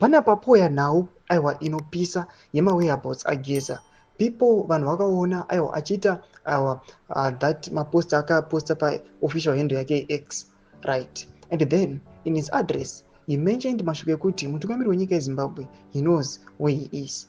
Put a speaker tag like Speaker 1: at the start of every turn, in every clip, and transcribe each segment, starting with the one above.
Speaker 1: Panapa pouya nhau, aiwa, inopisa yemawhereabouts aGeza. People, vanhu vakaona, aiwa, achiita, aiwa, that mapost akaposta paofficial handle yake X, right? And then in his address he mentioned mashoko ekuti mutungamiri wenyika yeZimbabwe, he knows where he is,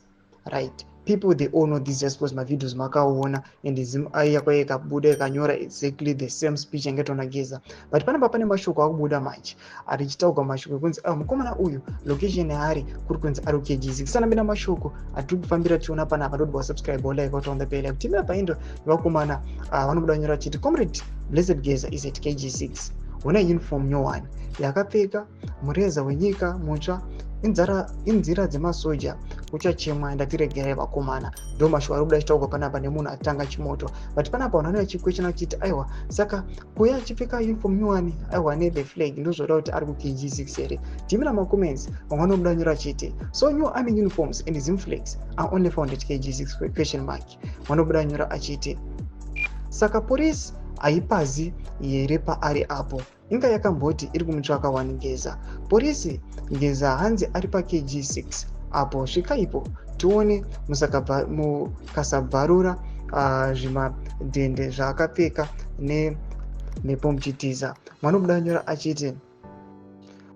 Speaker 1: right? People, they all know this just because mavideos makaona and yakwa ikabuda ikanyora exactly the same speech yange toona Geza. But panapa pane mashoko akubuda manje arichitaurwa, mashoko ekunzi, ah, mukomana uyu location yaari kuri kunzi ari kuKG6. Sanambina mashoko atiri kufambira tichiona panapa, ndoti wasubscribe, like, on the bell. Kutimira paindo vakomana vanobuda nyora achiti Comrade Blessed Geza is at KG6. Hona uniform nyowani yakapfeka, mureza wenyika mutsva, inzira dzemasoja, uchachemwa. Ndatiregerai vakomana. Ndo mashoko ari kuda achitaurwa panapa nemunhu atanga chimoto. But panapa vanhu vanouya achikwechena achiti, aiwa, saka kuya achipfeka uniform nyowani, aiwa, nethe flag, ndozvoda kuti ari kuKG6 here? Timira macomments. Vamwe vanobuda nyora achiti, "So new army uniforms and Zim flags are only found at KG6 question mark?" Vanobuda nyora achiti, "Saka polisi haipazi here paari apo? Inga yakamboti iri kumutsvaka wani Geza. Polisi, Geza hanzi ari paKG6 apo, svikaipo tione, mukasabvarura zvimadhende zvaakapfeka nemhepo muchitiza." Mwanobuda nyora achiti,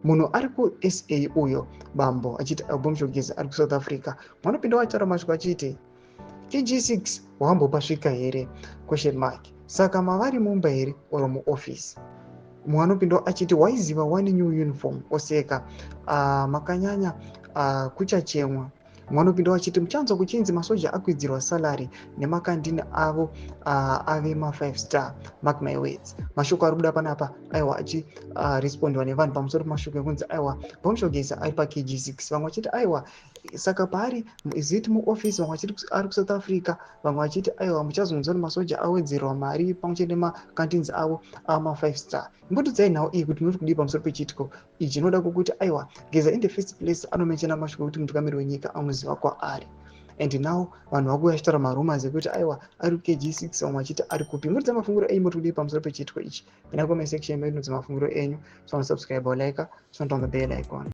Speaker 1: "Munhu ari kuSA uyo bambo," achiti Bombshell Geza ari kuSouth Africa. Mwanopinda wachitaura mashoko achiti, "KG6 wambopasvika here question mark? Saka mavari mumba here or muofisi?" Mumwe anopindawo achiti, "Waiziva one new uniform," oseka. Makanyanya, kuchachemwa. Mumwe anopindawo achiti, "Muchanzwa kuchinzi masoja akwidzirwa salary nemakandini avo, ave ma5 star, mark my words." Mashoko ari kubuda panapa, aiwa, achirespondiwa nevanhu pamusoro pemashoko ekunzi, aiwa, Bombshell Geza ari paKG6. Vamwe vachiti, aiwa, saka paari, is it muoffice? Vamwe vachiti ari kuSouth Africa. Vamwe vachiti, aiwa, muchazonzwa kuti masoja awedzerwa mari pamwe chete nemacanteens avo ama5 star. Imbotidzai nhau iyi kuti munoti kudii pamusoro pechiitiko ichi. Inoda kwokuti, aiwa, Geza in the first place anomentiona mashoko ekuti mutungamiri wenyika amuziva kwaari, and now vanhu vakuuya vachitaura marumours ekuti, aiwa, ari kuKG6. Vamwe vachiti ari kupi? Muridza mafungiro enyu, moti kudii pamusoro pechiitiko ichi? Pinda comment section medu, mafungiro enyu. So subscribe, like, so on the bell icon.